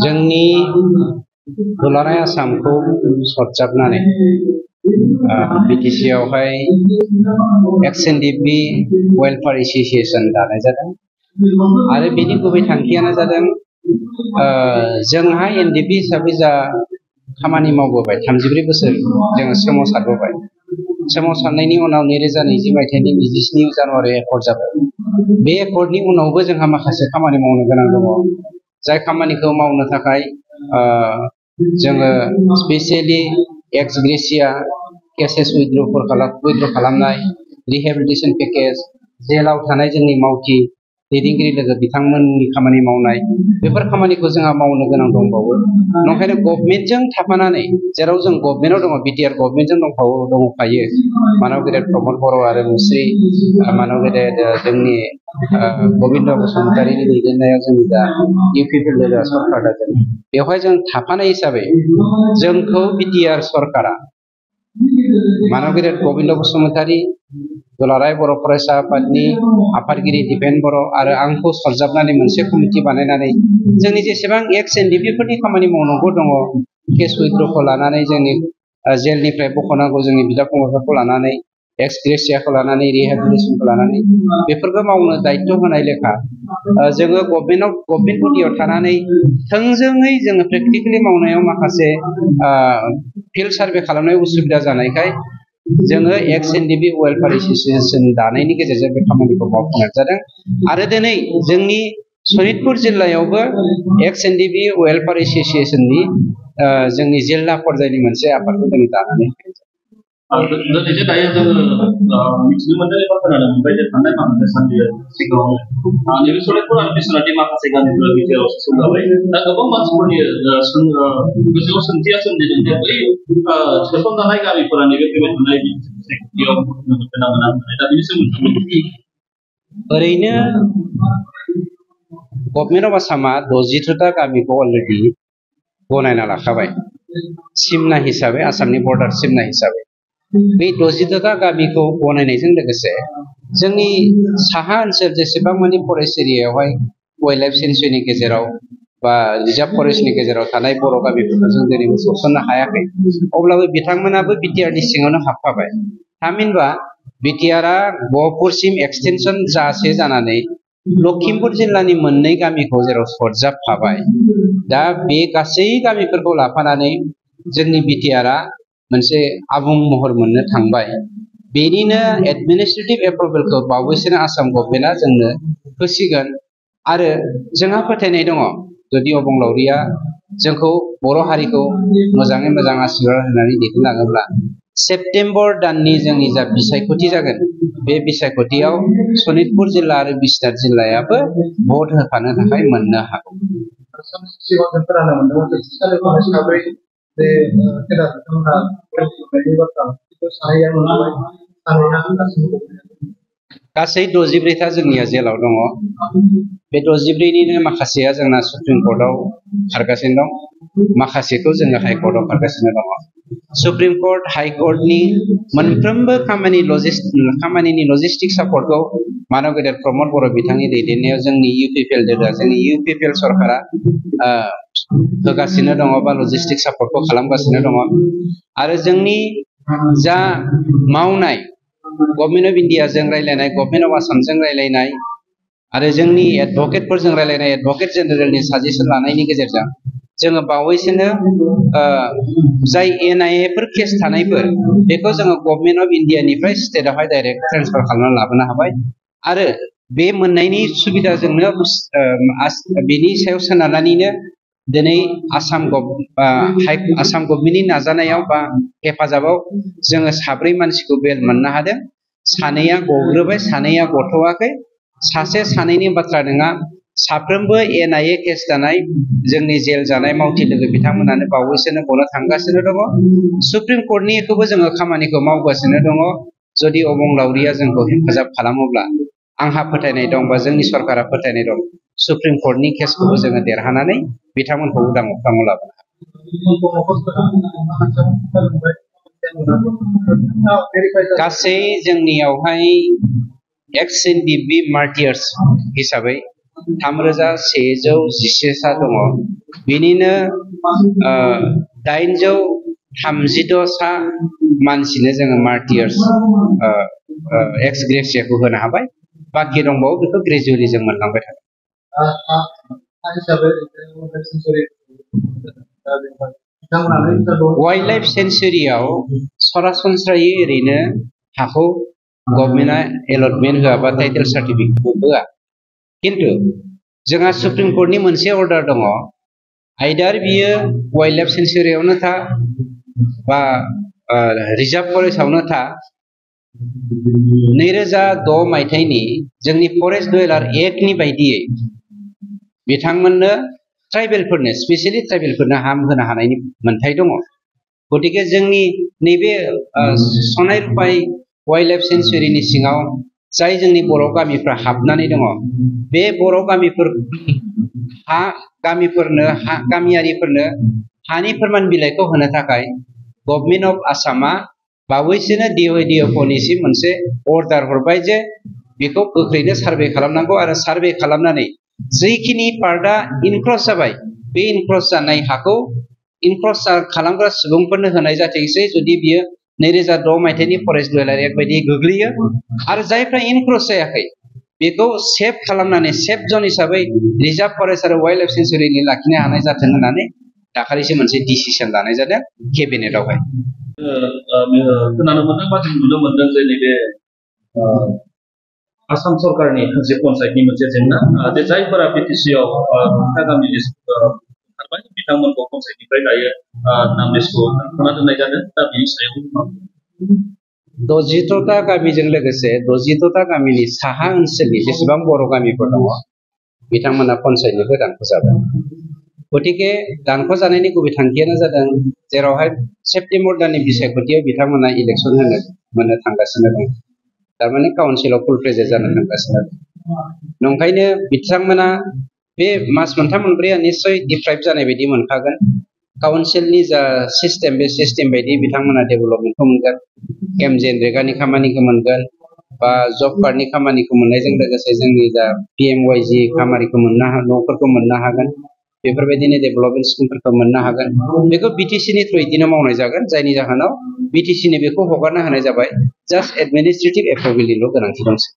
जोंनि दुलाराय आसामखौ सरजाबनानै बिटिसि आवहाय एक्स-एन-डि-पि वेलफेयार एसोसिएशन दानाय जादों आरो बेनि गुबै थांखियानो जादों जोंहा एनडिपि हिसाबै जा खामानि मावबोबाय 34 बोसोर जोङो सोमावसारबोबाय। सोमावसारनायनि उनाव 2020 मायथाइनि 27 जानुवारि एकर्ड जाबाय। बे एकर्डनि उनावबो जोंहा माखासे खामानि मावनो गोनां दङ। जाय खामानिखौ मावनो थाखाय जोङो स्पेसियेलि एक्स ग्रेसिया केसेस उइथड्र खालामनाय, रिहेबिलिटेसन पेकेज, जेलाव थानाय जोंनि मावथि दैदेनगिरि लोगो बिथांमोननि खामानि मावनाय, बेफोर खामानिखौ जोंहा मावनो गोनां दंबावो। नंखायनो गभर्नमेन्टजों थाफानानै, जेराव जों गभर्नमेन्टआव दङ, बिटिआर गभर्नमेन्टजों दंफायो मानव गेदेर प्रमद बर' आरो मुस्रि मानव गेदेर जोंनि गबिन्द बसुमतारीनि दैदेननायाव जोंनि दा इउपिपिएल सरकार दादों। बेवहाय जों थाफानाय हिसाबै जोंखौ बिटिआर सरकारा मानव गेदेर गबिन्द बसुमतारी, दुलाराय बर' फरायसा आफादनि आफादगिरि दिपेन बर' आरो आंखौ सरजाबनानै मोनसे कमिटि बानायनानै जोंनि जेसेबां एक्स-एन-डि-पि फोरनि खामानि मावनांगौ दङ, केस उइथड्रखौ लानानै, जोंनि जेलनिफ्राय बख'नांगौ जोंनि बिदा फंबायफोरखौ लानानै, एक्स ग्रेसियाखौ लानानै, रिहेबिलिटेसनखौ लानानै, बेफोरखौ मावनो दायित्व होनाय लेखा जोङो गभर्नमेन्ट बडियाव थानानै थोंजोङै जोङो प्रेक्टिकेलि मावनायाव माखासे फिल्ड सार्भे खालामनाय उसुबिदा जानायखाय जोङो एक्स-एन-डि-पि वेलफेयार एसोसिएशन दानायनि गेजेरजों बे खामानिखौ मावफुंनाय जादों। आरो दिनै जोंनि सनितपुर जिल्लायावबो एक्स-एन-डि-पि वेलफेयार एसोसिएशननि जोंनि जिल्ला पर्यायनि मोनसे आफादखौ जों दानानै दिनै दायो जोङो मिथिनो मोनदों एबा खोनानो मोनबाय जे थांनाय माखासे साननि सिगाङावनो नैबे सनितपुर आरो बिश्वनाथनि माखासे गामिफोरा बिटिआरआव सोसनजाबाय। दा गोबां मानसिफोरनि गोसोआव सोंथिया सोमजिदों जे बै सोसनजानाय गामिफोरा नैबे फैबाय थानाय बिटिआरआव मोनगोन ना मोना होननानै। दा बेनि सोमोन्दै ओरैनो गभर्नमेन्ट अफ आसामा 62टा गामिखौ अलरेडि गनायना लाखाबाय सिमना हिसाबै, आसामनि बर्डार सिमना हिसाबै। बे 62टा गामिखौ गनायनायजों लोगोसे जोंनि साहा ओनसोल जेसेबां मानि फरेस्ट एरियायावहाय वाइल्ड लाइफ सेंसुरिनि गेजेराव बा रिजार्भ फरेस्टनि गेजेराव थानाय बर' गामिफोरखौ जों दिनै सोसननो हायाखै, अब्लाबो बिथांमोनाबो बिटिआरनि सिङावनो हाबफाबाय। थामहिनबा बिटिआरआ गहपुरसिम एक्सटेनसन जासे जानानै लखिमपुर जिल्लानि मोननै गामिखौ जेराव सरजाबफाबाय। दा बे गासै गामिफोरखौ लाफानानै जोंनि बिटिआरआ मोनसे आबुं महर मोननो थांबाय। बेनिनो एडमिनिस्ट्रेटिभ एप्रुभेलखौ बावैसोनो आसाम गभर्नमेन्टआ जोंनो होसिगोन आरो जोंहा फोथायनाय दङ, जुदि अबंलावरिया जोंखौ बर' हारिखौ मोजाङै मोजां आशीर्बाद होनानै दैदेनलाङोब्ला सेप्तेम्बर दाननि जोंनि जा बिसायख'थि जागोन, बे बिसायख'थियाव सनितपुर जिल्ला आरो बिश्वनाथ जिल्लायाबो भट होफानो थाखाय मोननो हागौ। गासै 64था जोंनिया जेलाव दङ। बे 64निनो माखासेया जोंना सुप्रिम कर्टआव खारगासिनो दं, माखासेखौ जोङो हाइकर्टआव खारगासिनो दङ। सुप्रिम कर्ट, हाइकर्टनि मोनफ्रोमबो खामानिनि लजिस्टिक सापर्टखौ मानव गेदेर प्रमद बर' बिथांनि दैदेननायाव जोंनि इउपिपिएल सरकारा होगासिनो दङ बा लजिस्टिक सापर्टखौ खालामगासिनो दङ। आरो जोंनि जा मावनाय गभर्नमेन्ट अफ इन्डियाजों रायलायनाय, गभर्नमेन्ट अफ आसामजों रायलायनाय आरो जोंनि एडभकेटफोरजों रायलायनाय, एडभकेट जेनेरेलनि साजेसन लानायनि गेजेरजों जोङो बावैसोनो जाय एनआइए फोर केस थानायफोर बेखौ जोङो गभर्नमेन्ट अफ इन्डियानिफ्राय स्टेटआवहाय डाइरेक्ट ट्रेन्सफार खालामनानै लाबोनो हाबाय। आरो बे मोननायनि सुबिदाजोंनो बेनि सायाव सोनारनानैनो दिनै आसाम गभर्नमेन्टनि नाजानायाव बा हेफाजाबाव जोङो 4 मानसिखौ बेल मोननो हादों। 2आ गग्रोबाय, 2आ गथ'वाखै। सासे 2नि बाथ्रा नङा, साफ्रोमबो एनआइए केस जानाय जोंनि जेल जानाय मावथि लोगो बिथांमोनानो बावैसोनो गनो थांगासिनो दङ। सुप्रिम कर्टनिखौबो जोङो खामानिखौ मावगासिनो दङ। जुदि अबंलावरिया जोंखौ हेफाजाब खालामोब्ला आंहा फोथायनाय दं बा जोंनि सरकारा फोथायनाय दं, सुप्रिम कर्टनि केसखौबो जोङो देरहानानै बिथांमोनखौ उदां अख्राङाव लाबोनो हागोन। गासै जोंनियावहाय एक्स-एन-डि-पि मार्टियार्स हिसाबै 3117 सा दङ बिनिनो 836 सा मानसिनो जोङो मार्टियार्स एक्स ग्रेसियाखौ होनो हाबाय बाखि दंबावो बेखौ ग्रेजुवेलि जों मोनलांबाय थागोन वाइल्ड लाइफ सेंचुरियाव सरासनस्रायै ओरैनो हाखौ गभर्नमेन्टआ एलटमेन्ट होआबा टाइटेल सार्टिफिकेटखौ होआ किन्तु जोंहा सुप्रिम कर्टनि मोनसे अर्डार दङ आइदार बियो वाइल्ड लाइफ सेंचुरियावनो था बा रिजार्भ फरेस्टआवनो था 2006 मायथाइनि जोंनि फरेस्ट डुवेलार एक्टनि बायदियै बिथांमोननो ट्राइबेलफोरनो स्पेसियली ट्राइबेलफोरनो हा होनो हानायनि मोन्थाय दङ गतिके जोंनि नैबे सनाय रुपाय वाइल्ड लाइफ सेंचुरिनि सिङाव जाय जोंनि बर' गामिफ्रा हाबनानै दङ बे बर' गामिफोर हा गामिफोरनो गामियारिफोरनो हानि फोरमान बिलाइखौ होनो थाखाय गभर्नमेन्ट अफ आसामा बावैसोनो DOFनिसिम मोनसे अर्डार हरबाय जे बेखौ गोख्रैनो सार्भे खालामनांगौ आरो सार्भे खालामनानै जैखिनि पार्टआ इनक्रस जाबाय बे इनक्रस जानाय हाखौ इनक्रस खालामग्रा सुबुंफोरनो होनाय जाथोंसै जुदि बियो 2006 मायथाइनि फरेस्ट डुवेलार एक्ट बायदि गोग्लैयो आरो जायफ्रा इनक्रस जायाखै बेखौ सेफ खालामनानै सेफ जन हिसाबै रिजार्भ फरेस्ट आरो वाइल्ड लाइफ सेंचुरिनि लाखिनो हानाय जाथों होननानै दाखालिसो मोनसे डिसिसन लानाय जादों केबिनेटआवहाय खोनानो मोनदों बा जों नुनो मोनदों जे नैबे आसाम सरकारनि जे पन्सायतनि मोनसे जेंना जे जायफोरा बिटिसिआव गामिनि ओंखारबाय बिथांमोनखौ पन्सायतनिफ्राय दायो नाम लिस्टखौ खाना दोननाय जादों दा बेनि सायाव 63टा गामिजों लोगोसे 63टा गामिनि साहा ओनसोलनि जेसेबां बर' गामिफोर दङ बिथांमोना पन्सायतनिफ्राय दानख'जाबाय गतिके दानख'जानायनि गुबै थांखियानो जादों जेरावहाय सेप्तेम्बर दाननि बिसायख'थियाव बिथांमोना इलेक्सन मोननो थांगासिनो दं थारमाने काउन्सिलाव फुल प्रेजेन्ट जानो थांगासिनो दं नंखायनो बिथांमोना बे मास मोनथाम मोनब्रैया निश्चय डिप्राइभ जानाय बायदि मोनखागोन काउन्सिलनि जा सिस्टेम बे सिस्टेम बायदि बिथांमोना डेभेलपमेन्टखौ मोनगोन जेनरेगानि खामानिखौ मोनगोन बा जब कार्डनि खामानिखौ मोननायजों लोगोसे जोंनि जा PMYG खामानिखौ न'फोरखौ मोननो हागोन बेफोरबायदिनो डेभेलपमेन्ट स्किमफोरखौ मोननो हागोन बेखौ BTCनि थ्रुयैनो मावनाय जागोन जायनि जाहोनाव BTCनि बेखौ हगारना होनाय जाबाय जास्ट एडमिनिस्ट्रेटिभ एप्रुभेलनिल' गोनांथि दंसै